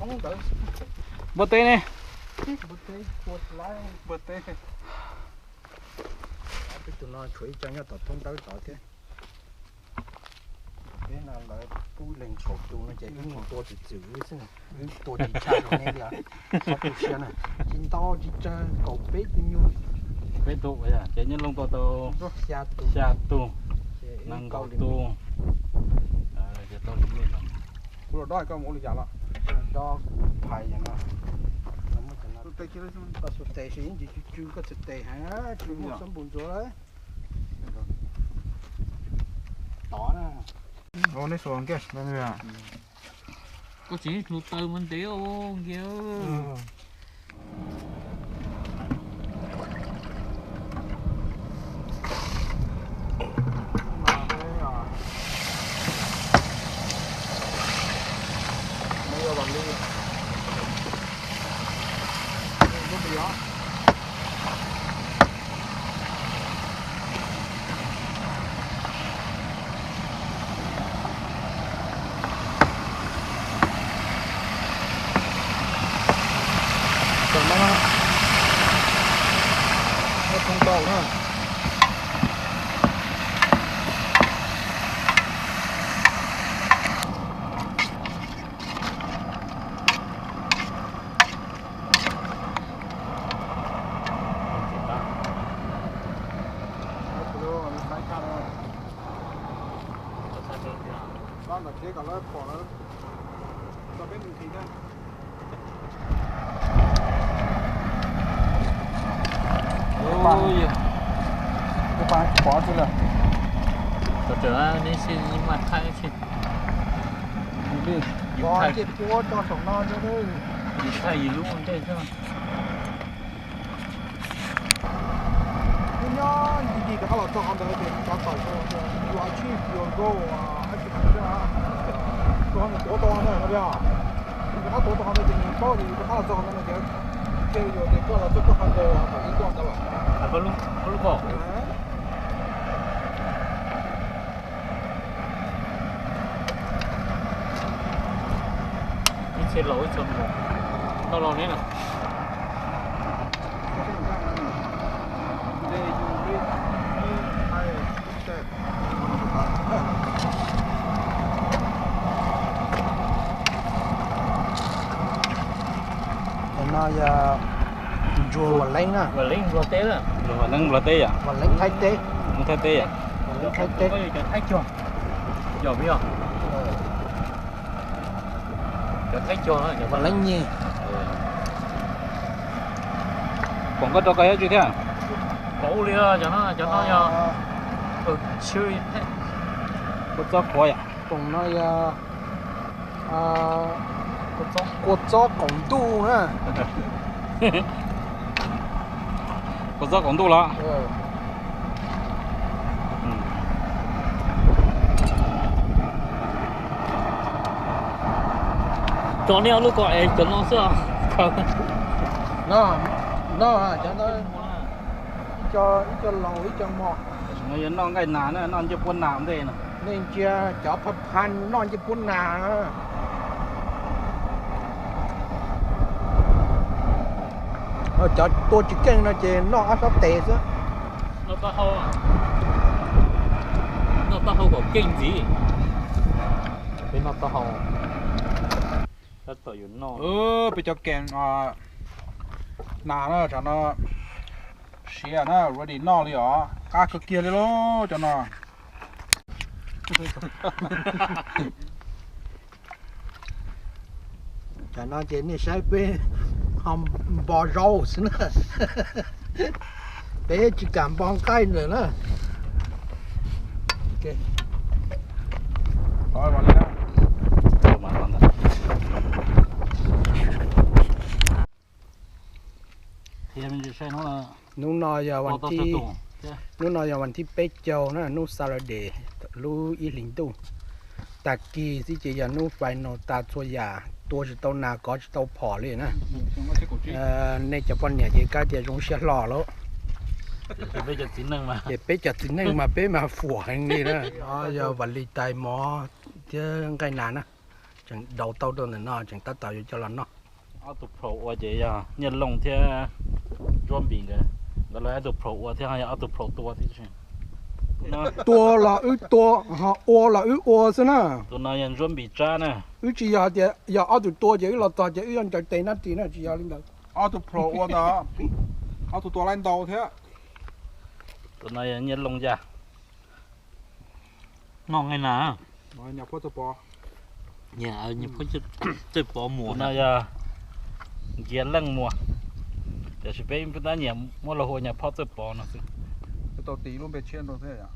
Thoob ntawd. Npua teb ne. Npua teb, npua teb. Peb tus no tshuav ib co nyob tom thoob ntawd tod thiab. Peb no lawv pub leeg kaum tus no ces wb mus tua txwm txwm wb xwb, wb tua tsis tshaj rau neb li. Txhob tu siab na, tsis ntau tsis tsawg, kaum peb tus nyuag. Peb tus ces nyob loo tau tau xya tus, xya tus, nees nkaum tus. Kuv los dob koj mus ua li cas los? Dob kuv phais no. Koj xub tes ces yeej tsis tsw tsw koj txhais tes heev, tsis muaj xab npum ntsuav lawm. Tod na. Koj tseem hluav taws mas ntev nkias. Tam no muab thoob tau na. Pab ntawm tsev kom lawv pom lawv tso peb mus ntxiv thiab. Peb pab tsis pom txwj lawm. Tawm neb si maj thaij si. Yus thaij, yus thaij puab tso saum no, yus thaij yus lub ua ntej xwb. Twb nyob nti nti rov qab los txog qhov ntawd ces cov tawm, you achieve your goal, achieve, rov qab tuav tau qhov ntawd no, rov qab tuav tau qhov ntawd ces nws paub tias yus rov qab los txog qhov ntawd no ces, ces yus tias koj los txog koj qhov goal kom yeej tuaj ntawd lawm. Ib txhia laus ib txhia mus, tau laus neb na. Cov no yog tus ntsuag Vam Leeb na. Vam Leeb Nplog teb, Vam Leeb Nplog teb yom. Vam Leeb Thaib teb. Vam Leeb Thaib teb. Cov Thaib Cog, yog, yog. Cov Thaib Cog, Vam Leeb Nyig. Pom koj rau koj ib tsi thiab. Pom ua li cov no, cov no yog, kua txob qhuav yom. Pom no yog kua txob qaum ntuj na. Kua txob qaum ntuj los. Tso nej ob lub ko es cov no xwb. No, no, cov no ib co laus ib co mos. Yog noj nqaij nas na, noj ncej puab nas ntej no. Nej ntsia cov phaj phaj noj ncej puab nas. Cov tua tsis keej no ces noj ob sab tes xwb. Noj taub hau kom keej ntxiv. Peb noj taub hau. Peb cov kees nas na, tsam no siav na, ready noj li os. Qab kawg kiag li lauj cov no. Tam no ces nej saib peb ho npo zaub xwb na. Peb tsis kam npo nqaij lawm na. Hnub no yog, hnub no yog vas thib peb caug na, hnub Saturday, lub ib hlis ntuj. Tag kis xwb ces yog hnub final tas txhua yam, tua tsis tau nas kov tsis tau phom li na. Nej cov poj niam ces kab tias zoo siab hlo lauj. Ces peb cov txiv neej mas peb mas fuam heev li na. No yog vam li tais mov thiab nqaij nas na. Tseem daus tau rau ntawm no tseem tab tom yuav coj los noj. Ob tug phau ua ces yog Nyiaj Looj thiab Ntsuab Npis nkawd, nkawd los ob tug phau ua thiab yog ob tug phau tua thiab. Tua los wb tua, ho ua los wb ua xwb na. Tus no yog Ntsuab Npis Tsab na. Wb tsis yog tias yog ob tug tua ces wb los txog ces wb yuav ncaws tes nab ris na, tsis yog li ntawd. Ob tug phau ua ntawd, ob tug tua laib ntau thiab. Tus no yog Nyiaj Looj Yaj. Noj nqaij na. Phauj Txawj Pov muas no yog Nkias Leej muas, tiam sis peb tab nyiam muab los hu ua Phauj Txawj Pov no xwb. Tau tis lub npe tshiab rau thiab.